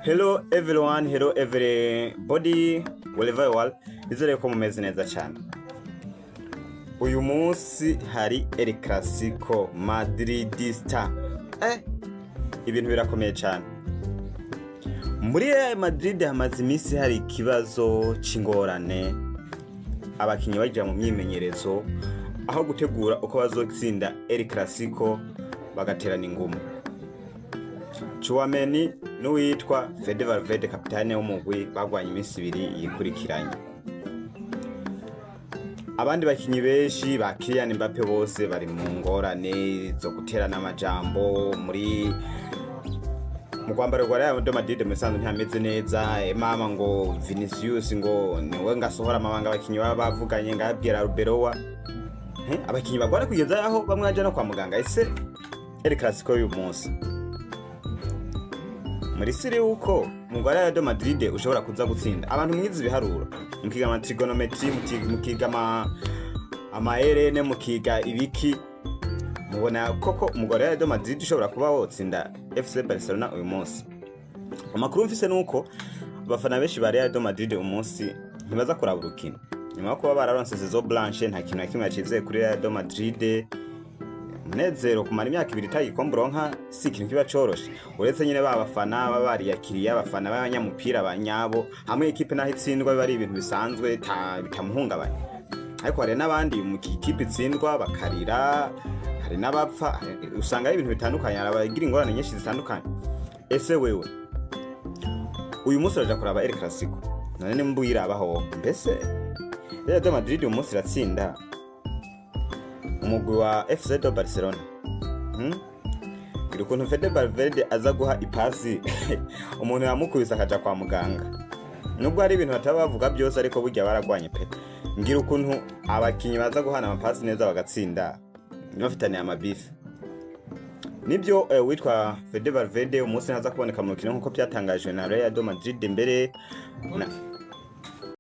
Hello everyone, hello everybody, wherever you are. Nizere ko mumeze neza cyane. Uyu munsi hari El Clasico Madridista. Ibintu birakomeye cyane. Muri Real Madrid hamaze iminsi hari ikibazo c'ingorane. Abakinyi baja mu myimenyerezo aho gutegura uko bazotsinda El Clasico bagaterana ingumu. Tchouameni n'uwitwa Fede Valverde, kapitane w'umugwi, bagwanye iminsi 2 yikurikiranye. Abandi bakinyi benshi ba Kylian Mbappe bose bari mu ngorane zo guterana amajambo muri mu rwambaro rwa Real de Madrid. Musanzwe ntihameze neza. Mama ngo Vinicius ngo niwe ngasohora amabanga abakinyi baba bavuganye, ngabwira Arbeloa. Abakinyi bagwara kugeza aho bamwe baja no kwa muganga. Ese El Clasico y'uyu munsi muri siri uko umugwi wa Real de Madrid ushobora kuza gutsinda? Abantu mwize ibiharuro, mukiga ama trigonometry, mukiga ama RN, mukiga ibiki, mubona koko umugwi wa Real de Madrid ushobora kuba wotsinda FC Barcelona uyu munsi? Amakuru mfise nuko abafana benshi ba Real de Madrid uyu munsi ntibaza kuraba urukino nyuma yo kuba bararonse saison blanche. Nta kintu na kimwe yacizeye kuri Real de Madrid. Munezero kumara imyaka 2 itagikombe uronka si ikintu kiba coroshe, uretse nyine ba bafana baba bariyakiriye, abafana b'abanyamupira ba nyabo, hamwe ikipe naho itsindwa biba ari ibintu bisanzwe, bitamuhungabanya. Ariko hari n'abandi mu ikipe itsindwa bakarira, hari n'abapfa, usanga ari ibintu bitandukanye, hari abagira ingorane nyinshi zitandukanye. Ese wewe uyu munsi uraja kuraba El Clasico? None nimba uyirabaho, mbese Real de Madrid uyu munsi iratsinda umugwi wa FC de Barcelona? Gira ukuntu Fede Valverde aza guha ipasi umuntu yamukubise akaja kwa muganga. Nubwo hari ibintu bataba bavuga byose, ariko burya baragwanye pe. Ngira ukuntu abakinyi baza guhana amapasi neza bagatsinda bafitaniye amabifu. Nibyo, witwa Fede Valverde umunsi ntaza kuboneka mu rukino nk'uko byatangajwe na Real de Madrid mbere na